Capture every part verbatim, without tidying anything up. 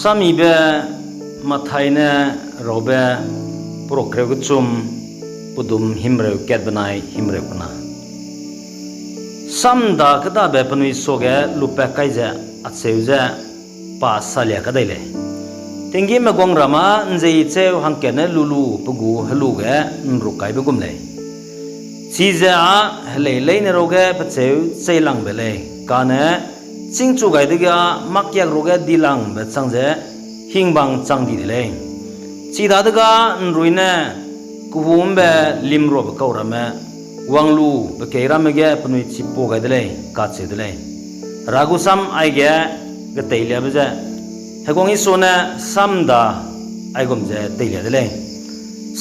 Samibe Mathai ne raube, peruk kereu kechum, pedum himreu kat benai himreu kena. Samda kêdabe penui suage lupat kai ze acheu ze pa salia kadai lei. Tinggîmme guangram â ’nzeicheu hangkatne lu lu pe gu helu ge ’nruk kaibe gum lei. Chize â helei leine ruage pecheu cheilangbe lei, kane chîngchu gai dege â mâkiak ruage dilangbe chang ze hingbang chang di de lei. Chidadege ’nrui ne kehû ’mbe limruabe kau ramme wang lu pe kei ramme ge penui chipau gai de lei, kacheu de lei. Hera gu sam aige geteiliabe ze, Heguang Isu ne samda aigum ze teilia de lei.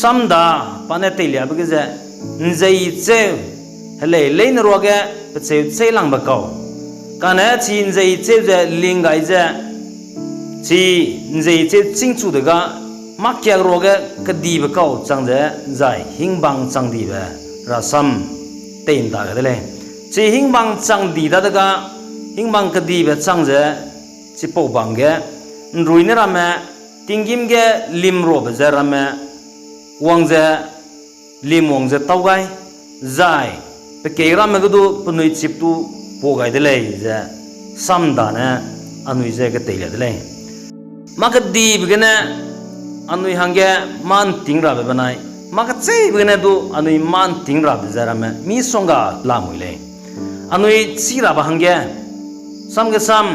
Samda pa ne teiliabe ge ze, ’nzeicheu, helei leine ruage pecheu cheilangbe kau. Kane chi ’nzeicheu ze ling gai ze, chi ’nzeicheu chîngchu dege â mâkiak ruage kedibe kau chang ze, zai hingbang chang dibe rasam tei ’nda gai de lei. Chi hingbang chang di dadege â hingbang kedibe chang ze, chipau bang ge, ’nrui ne ramme, tinggîm ge limruabe ze ramme, wang ze, limwang ze tâu gai, zai pe kei ramme ge du penui chip tu pau gai de lei ze, samda ne anui je geteilia de lei. Mâ kedibe gene anui hangge mâ ’ntîng rabe benai, mâ kecheibe gene du anui mâ ’ntîng rabe ze ramme misongga lamui lei. Anui chî rabe hangge, sam ge sam,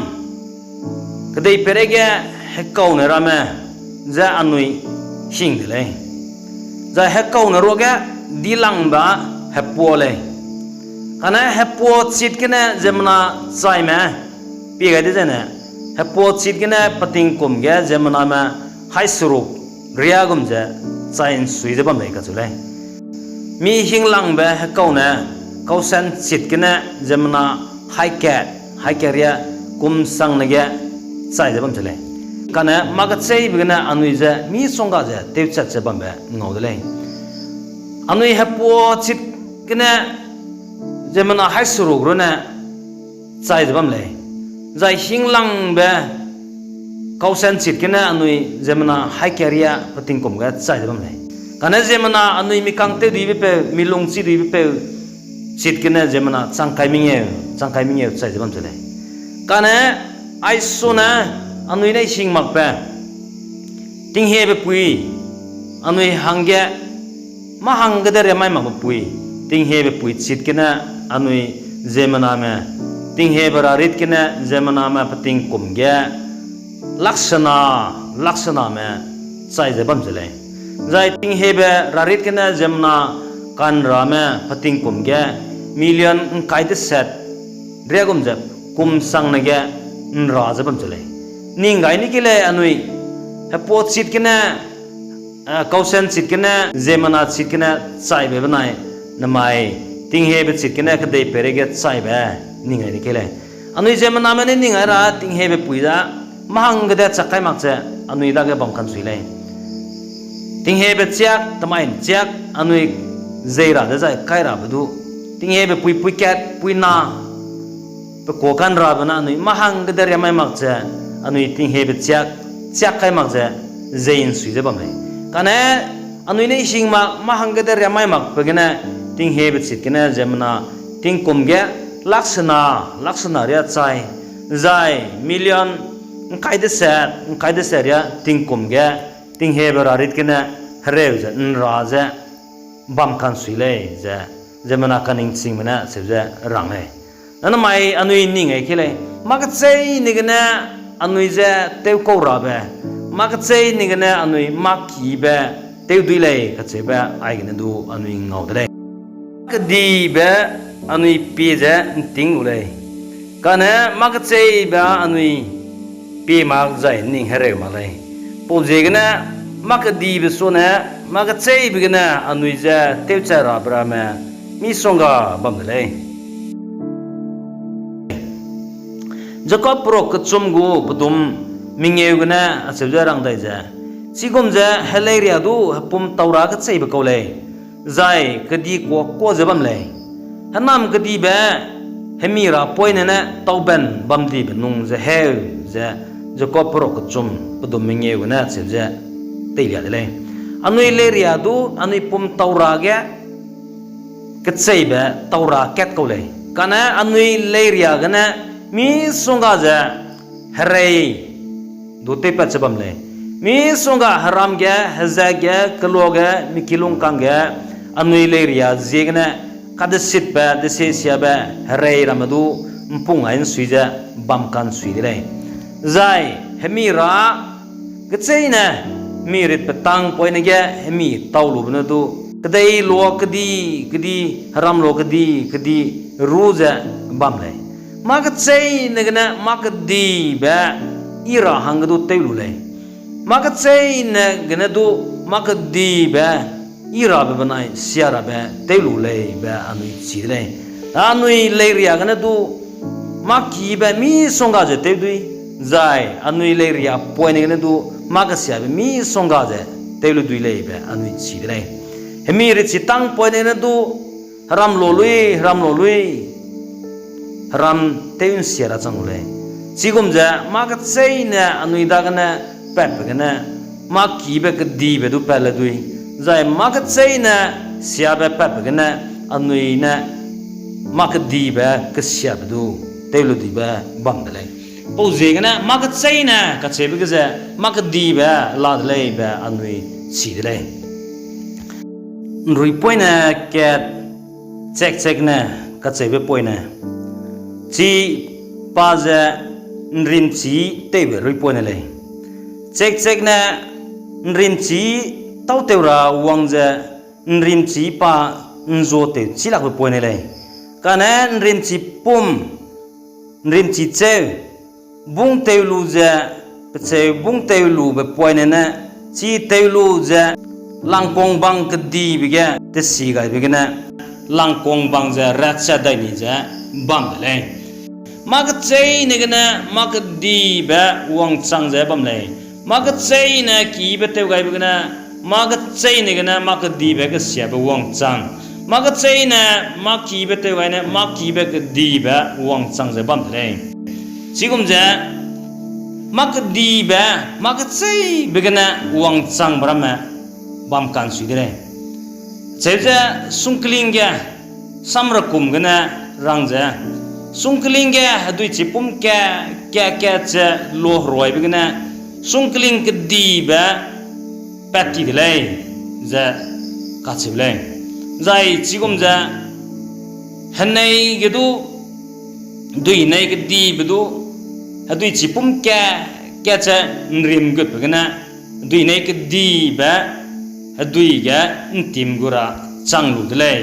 kedeipereige hekaune ramme je anui hing de lei. Zai hekaune ruage dilangbe hepuâ lei. Kane hepuâ chit gene ziemmena chaime pie gai de zene, hepuâ chit gene petingkum ge ziemmename haî seruk riâ gum ze chai ’nsui ze bam lei kacheu lei. Mi hinglangbe hekaune kausen chit gene ziemmena haî kat, haî kat riâ kum sangne ge chai ze bam se lei. Kane mâ kecheibe gene anui je misongga ze tewchat ze bambe ngau de lei. Anui hepuâ chit gene ziemmena haî seruk runne chai ze bam lei. Zai hinglangbe kausen chit gene anui ziemmena haî kat riâ petingkum ge chai ze bam lei. Kane ziemmena anui mi kang tewduibe peu, mi lungchiduibe peu chit gene ziemmena chang kai mengeu, chang kai mengeu chai ze bam se lei. Kane aisune anui ne hing makbe tinghiebe pui, anui hangge mâ hangge de riamai makbe pui, tinghiebe pui chit gene anui ziemmename, tinghiebe rarit gene ziemmename petingkum ge laksena, laksename chai ze bam se lei. Zai tinghiebe rarit gene ziemmena kanrame petingkum ge million ’ngkai deset riâ gum ze kum sangne ge ’nra ze bam se lei. Ning gai ni ke lei anui, hepuâ chit gene, eh, kausen chit gene, ziemmena chit gene chaibe benai, namai tinghiebe chit gene kedeipereige chaibe ning gai ni ke lei. Anui ziemmename ne ning gai ra tinghiebe pui da, mâ hangge de chak kai mak ze, anui dage bam kansui lei. Tinghiebe chiak, temai chiak, anui zei ra dezai kai rabe du, tinghiebe pui, pui kat, pui na, pe kuâ kanrabe ne anui mâ hangge de riamai mak ze, anui tinghiebe chiak, chiak kai mak ze, zei ’nsui ze bam lei. Kane anui ne hing mak mâ hangge de riamai makbe gene, tinghiebe chit gene ziemmena tingkum ge laksena, laksena riâ chai, zai million ’ngkai deset, ’ngkai deset riâ tingkum ge, tinghiebe rarit gene hereu ze ’nra ze bam kansui lei ze, ziemmena kaningchingme ne cheu ze rang lei. Namai anui ning gai ke lei, mâ kecheîne gene anui je tewkau rabe, mâ kecheîne gene anui mâ kibe tewdui lei kacheube aigene du anui ngau de lei. Kedibe anui pie ze ’ntîng lu lei. Kane mâ kecheîbe anui pie mak zai ning hereu mak lei. Pau ziegene mâ kedibe sune, mâ kecheîbe gene anui je tewchat rabe ramme misongga bam de lei. Jakob peruk kechum gu pedum mengeu gene acheu ze rang dai ze, chigum ze heleiria du hepum taura kecheibe kau lei, zai kedi kuâ kuâ ze bam lei. Hênam kedibe hemi ra poine ne tauben bamdibe nung ze heu ze Jakob perok kechum pedum mengeu gene cheu ze teilia de lei. Anui leiria du anui pum taura ge kecheibe taura kat kau lei. Kane anui leiria gene misongga ze herei du tewpat ze bam lei. Misongga heram ge, hezat ge, keloa ge, mikilungkang ge, anui leiria ziegene kadesitbe, desisiabe, herei ramme du ’mpung ai ’nsui ze bam ka'nsui de lei. Zai hemi ra kecheîne hemi ritbe tangpoine ge hemi tau lube ne du, kedei lua kedi kedi, heram lua kedi kedi ru ze bam lei. Mâ kecheîne gene mâ kedibe i ra hangge du tew lu lei. Mâ kecheîne gene du mâ kedibe i rabe benai sia rabe tew lu lei be anui chi de lei. Anui leiria gene du mâ kibe misongga ze tew dui, zai anui leiria poine gene du mâ kesiabe misongga ze tew lu dui lei be anui chi de lei. Hemi richi tangpoine gene du heram lua lui, heram lua lui, heram tew ’nsia ra chang lu lei. Chigum ze mâ kecheîne anui dagene patbe gene mâ kibe kedibe du pat le dui, zai mâ kecheîne siabe patbe gene anui ne mâ kedibe kesiabe du tew lu duibe bam de lei. Pau ziegene mâ kecheîne kacheube ge ze mâ kedibe la de lei be anui chi de lei. ’Nruipoine kat chekchekne kacheube poine, chi pa ze ’nrimchî tewbe ruipoine lei. Chekchekne ’nrimchî tâutew ra wang ze ’nrimchî pa ’nzuatew chî lakbe poine lei. Kane ’nrimchî pum, ’nrimchî cheu, bung tew lu ze, pecheu bung tew lube poine ne, chi tew lu ze, langkuangbang kedibe ge tesi gaibe gene, langkuangbang ze ratchat dai ni ze bam de lei. Mâ kecheîne gene mâ kedibe wangchang ze bam lei. Mâ kecheîne kibe tew gaibe gene, mâ kecheîne gene mâ kedibe kesiabe wangchang. Mâ kecheîne mâ kibe tew gaine mâ kibe kedibe wangchang ze bam de lei. Chigum ze, mâ kedibe, mâ kecheîbe gene wangchangbe ramme bam ka'nsui de lei. Cheu ze sungkling ge, samrakum gene rang ze, sungkling ge hedui chipum ka, ka, ka ze luaheruaibe gene, sungkling kedibe pat ti de lei, ze kacheu lei. Zai chigum ze, henei ge du, duinei kedibe du, hedui chipum ka, ka ze ’nrimgutbe gene, duinei kedibe hedui ge ’ntim gu ra chang lu de lei.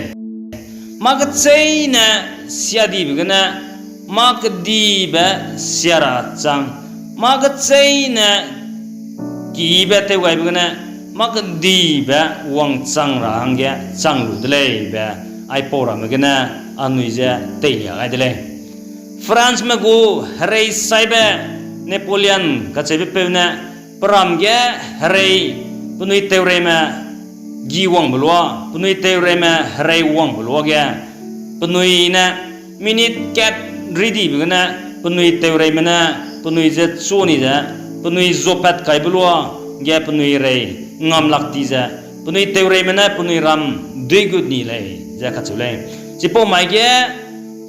Mâ kecheîne siadibe gene, mâ kedibe sia ra chang. Mâ kecheîne kibe tew gaibe gene, mâ kedibe wangchang ra hangge chang lu de lei be, aipau ramme gene anui je teilia gai de lei. Franceme gu hereisaibe Napoleon kacheubepeu ne, peram ge herei penui teureime gi wangbe lua, penui teureime herei wangbe luage, penui ne minute kat ridibe gene, penui teureime ne penui je chu ni ze, penui zuapat kaibe luage penui rei ngam lak ti ze, penui teureime ne penui ram duigut ni lei, ze kacheu lei. Chipau mai ge,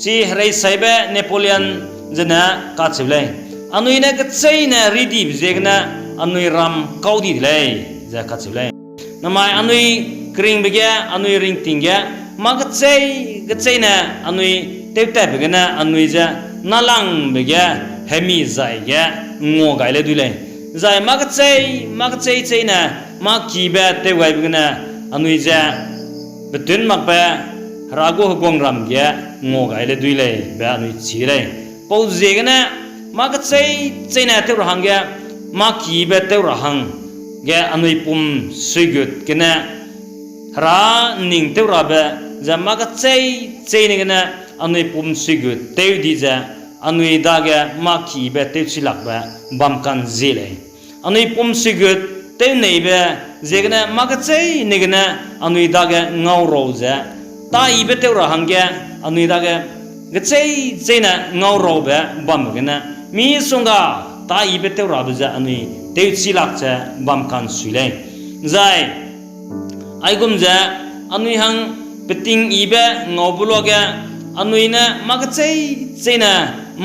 chi hereisaibe Napoleon zene kacheu lei. Anui ne kecheîne ridibe ziegene anui ram kau di de lei, ze kacheu lei. Namai anui keringbe ge, anui ringting ge, mâ kecheî, kecheîne anui tewtatbe gene anui je nâlangbe ge, hemi zai ge ngua gai le dui lei. Zai mâ kecheî, mâ kecheî cheîne, mâ kibe tew gaibe gene anui je petun makbe Hera gu heguangram ge ngua gai le dui lei be anui chi de lei. Pau ziegene mâ kecheî cheîne tew ra hangge, mâ kibe tew ra hangge anui pum suigut gene Hera ’nning tew rabe ze mâ kecheî cheîne gene anui pum suigut tew di ze anui dage mâ kibe tewchi lakbe bam ka'nzie lei. Anui pum suigut tew neibe ziegene mâ kecheîne gene anui dage ngaurau ze, taibe tew ra hangge anui dage kecheî cheîne ngauraube bambe gene, misongga tâ yibe tew rabe ze anui tewchi lak ze bam ka'nsui lei. Zai aigum ze anui hang peting yibe ngaube luage, anui ne mâ kecheî cheîne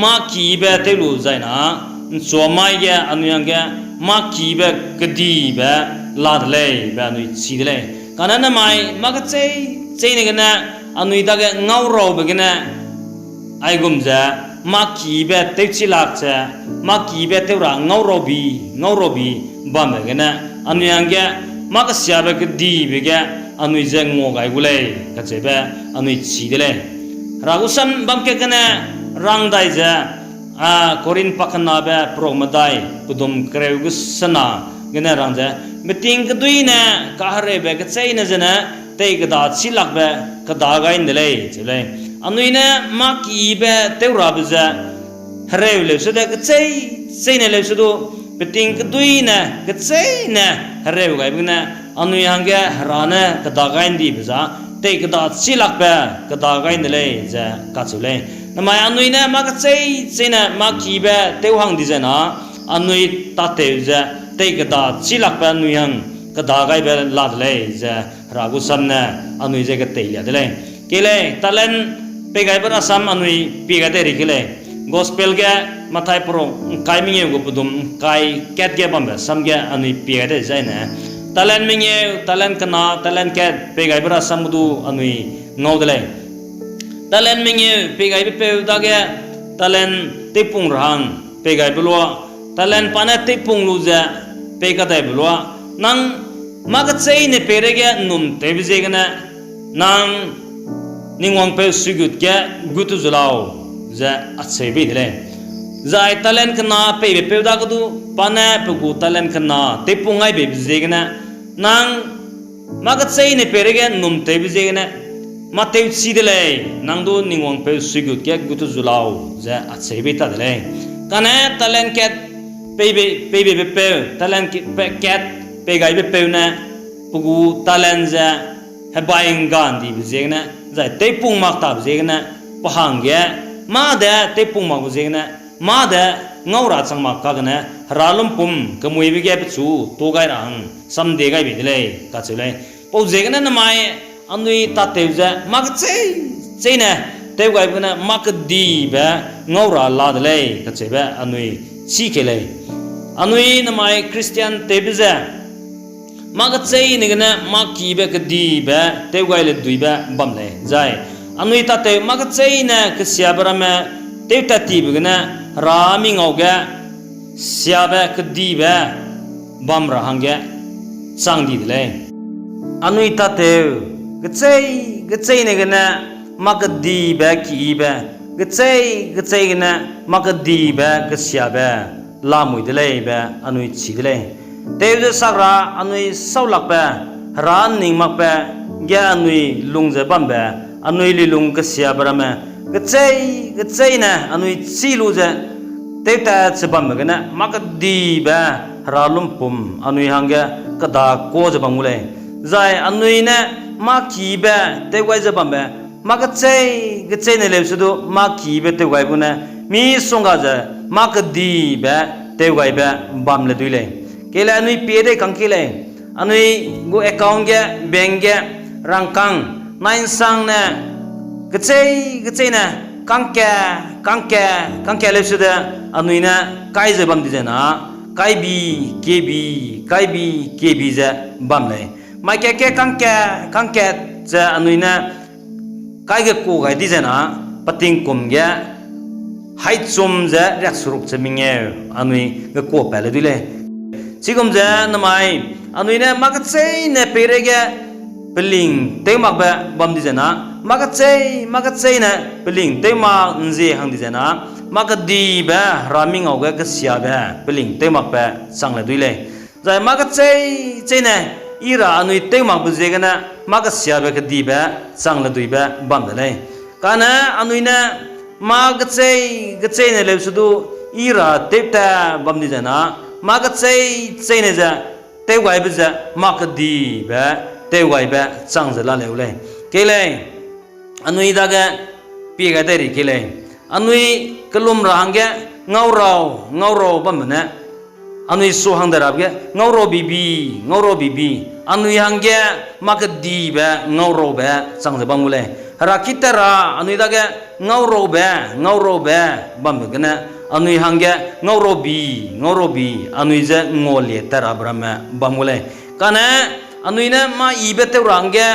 mâ kibe tew lu zai na, ’nchua mai ge anui hangge mâ kibe kedibe la de lei be anui chi de lei. Kane namai mâ kecheî cheîne gene anui dage ngauraube gene, aigum ze, mâ kibe tewchi lak ze, mâ kibe tew ra ngauraubi, ngauraubi bambe gene, anui hangge, mâ kesiabe kedibe ge, anui je ngua gai gu lei, kacheube, anui chi de lei. Hera gu sam bam kat gene, rang dai ze, a, Korinth pakenabe perok medai, pedum kereu gu sena gene rang ze, meting keduî ne kahereube kecheîne zene, tei keda chî lakbe keda gai ’nde lei, cheu lei. Anui ne mâ kibe tew rabe ze, hereu leu sede kecheî cheîne leu sedu, peting keduî ne kecheîne hereu gaibe gene, anui hangge Hera ne keda gai ’ndibe za, tei keda chî lakbe keda gai ’nde lei ze kacheu lei. Namai anui ne mâ kecheî cheîne mâ kibe tew hang di zai na, anui tâtew ze, tei keda chî lakbe anui hang keda gaibe la de lei ze, Hera gu sam ne anui je keteilia de lei. Kei lei, talent pei gaibe rasam anui pie gai dei ri kei lei. Gospel ge Mathai perok ’ngkai mengeu gu pedum ’ngkai kat ge bambe sam ge anui pie gai dei zaine, talent mengeu, talent kena, talent kat pei gaibe rasam gu du anui ngau de lei. Talent mengeu pei gaibe peu dage talent tewpung ra hang pei gaibe lua, talent pa ne tewpung lu ze pei kadaibe lua, nang mâ kecheîne peireige ’nnum tewbe ziegene, nang Tingwangpeu suigut ge gut tu zu lau, ze acheu bei de lei. Zai talent kena peibe peu dage du, pa ne pe gu talent kena tewpung gai beibe ziegene, nang mâ kecheîne peireige ’nnum tewbe ziegene, mâ tewchi de lei, nang du Tingwangpeu suigut ge gut tu zu lau, ze acheu bei ta de lei. Kane talent kat pei bei, pei beibe peu, talent ki-, pe-, kat pei gaibe peu ne, pe gu talent ze hebai ’ngga ’ndibe ziegene, zai tewpung mak tabe ziegene, pe hangge, mâ de tewpung makbe ziegene, mâ de ngau ra chang mak kagene, Hera lumpum kemuibe ge pechu tu gai ra hang samdie gai bei de lei, kacheu lei. Pau ziegene namai anui tâtew ze mâ kecheî cheîne tew gaibe gene mâ kedibe ngau ra la de lei, kacheube anui chî kei lei. Anui namai Christian tewbe ze, mâ kecheîne gene mâ kibe kedibe tew gai le duibe bam lei. Zai anui tâtew mâ kecheîne kesiabe ramme tewtat tibe gene Hera mingau ge siabe kedibe bam ra hangge chang di de lei. Anui tâtew kecheî, kecheîne gene mâ kedibe kibe, kecheî, kecheî gene mâ kedibe kesiabe lamui de lei be anui chi de lei. Tew ze sak ra anui saulakbe, Hera ’nning makbe ge anui lung ze bambe, anui luilung kesiabe ramme, kecheî, kecheîne anui chî lu ze tewtat ze bambe gene mâ kedibe Hera lumpum anui hangge kedakua ze bam gu lei. Zai anui ne mâ kibe tew gai ze bambe, mâ kecheî, kecheîne leu sedu mâ kibe tew gaibe gene, misongga ze mâ kedibe tew gaibe bam le dui lei. Kei lei anui pie dei kang kei lei. Anui gu account ge, bank ge, rangkâng, nai'nsangne, kecheî, kecheîne, kangka, kangka, kangka leu sede, anui ne kai ze bam di ze na, kaibi, kebi, kaibi, kebi ze bam lei. Mai kat ke kangka, kangka ze anui ne kai ge ku gai di ze na, petingkum ge, haichum ze riakseruk ze mengeu, anui gekuapat le dui lei. Chigum ze namai, anui ne mâ kecheîne peireige peling tew makbe bam di ze na, mâ kecheî, mâ kecheîne peling tew mak ’nzie hang di ze na, mâ kedibe Hera mingau ge kesiabe peling tew makbe chang le dui lei. Zai mâ kecheî, cheîne, i ra anui tew makbe ziegene, mâ kesiabe kedibe chang le duibe bam de lei. Kane anui ne mâ kecheî, kecheîne leu sedu, i ra tewtat bam di ze na, mâ kecheî, cheîne ze, tew gaibe ze, mâ kedibe, tew gaibe chang ze la leu lei. Kei lei, anui dage pie gai dei ri kei lei. Anui kelum ra hangge, Ngaurau, ngaurau bambe ne, anui su hang de rabe ge, ngaurau bibi, ngaurau bibi, anui hangge mâ kedibe ngauraube chang ze bam gu lei. Heraki tat ra anui dage ngauraube, ngauraube bambe gene, anui hangge ngaurau bi, ngaurau bi, anui je ngualie tat rabe ramme bam gu lei. Kane anui ne mâ yibe tew ra hangge,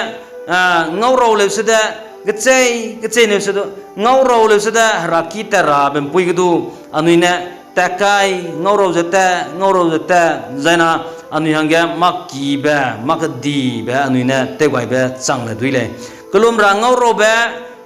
ah, ngaurau leu sede, gechei, gechei leu sedu, ngaurau leu sede, heraki tat rabe ’mpui ge du, anui ne tat kai, ngaurau ze tat, ngaurau ze tat, zai na anui hangge mâ kibe, mâ kedibe anui ne tewgaibe chang le dui lei. Kelum ra ngauraube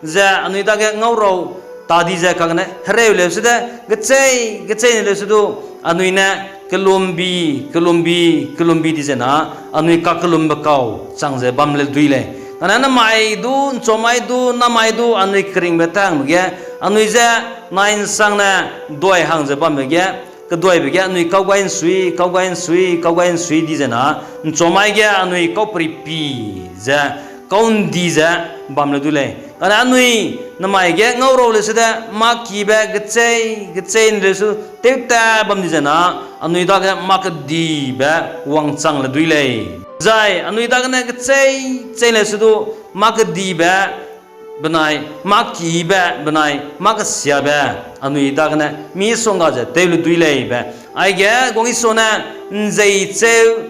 ze anui dage ngaurau ta di ze kagene hereu leu sede, gechei, gechei ne leu sedu, anui ne kelumbi, kelumbi, kelumbi di ze na, anui kakelumbe kau chang ze bam le dui lei. Kane namai du, ’nchumai du, namai du, anui keringbe tangbe ge, anui je nai ’nsangne duai hang ze bambe ge, keduaibe ge anui kau gai ’nsui, kau gai ’nsui, kau gai ’nsui di ze na, ’nchumai ge anui kau peripi ze, kau ’ndi ze bam le dui lei. Kane anui namai ge ngaurau leu sede, mâ kibe gechei, gechei ne leu su, tewtat bam di ze na, anui dage mâ kedibe wangchang le dui lei. Zai anui dagene gechei, chei leu sedu, mâ kedibe benai, mâ kibe benai, mâ kesiabe, anui dagene misongga ze tew le dui lei be. Aige guang Isua ne ’nzeicheu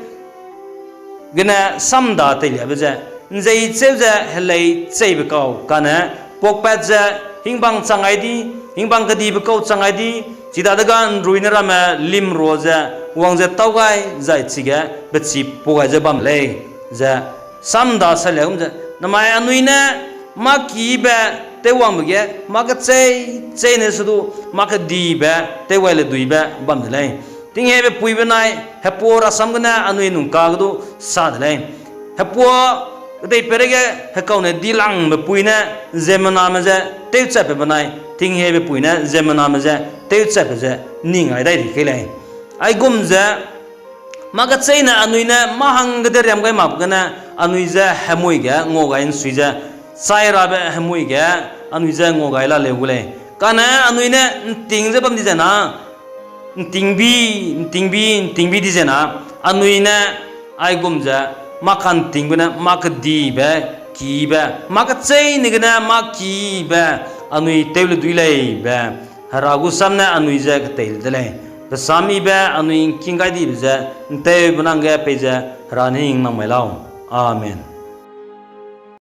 gene samda teiliabe ze, ’nzeicheu ze helei cheibe kau, kane puakpat ze hingbang chang gai di, hingbang kedibe kau chang gai di, chidadege ’nruine ramme limrua ze, wang ze tau gai zai chige bechipau gai ze bam lei, ze samda salia gum ze, namai anui ne mâ kibe tewwangbe ge, mâ kechei, chei ne sedu, mâ kedibe tewwai le duibe bam de lei. Tinghebe pui benai, hepuâ rasam gene anui nungka ge du sa de lei. Hepuâ kedeipeirei ge hekaune dilangbe pui ne ziemmename je tewchatbe benai, tinghebe pui ne ziemmename je tewchatbe ze ning gai dai di kei lei. Aigum ze, mâ kecheîne anui ne mâ hangge de riam gai mak gene, anui je hemui ge ngua gai ’nsui ze, chai rabe hemui ge anui je ngua gai la leu gu lei. Kane anui ne ’nting ze bam di ze na, ’ntingbi, ’ntingbi, ’ntingbi di ze na, anui ne aigum ze mâ ka'nting gene mâ kedibe, kibe, mâ kecheîne gene mâ kibe, anui tew le dui lei be, Hera gu sam ne anui je ketei le de lei. Pe sam yibe anui ’ngking gai dibe ze, ’nteube nang ge peize Hera ne hing nang mai lau. Amen.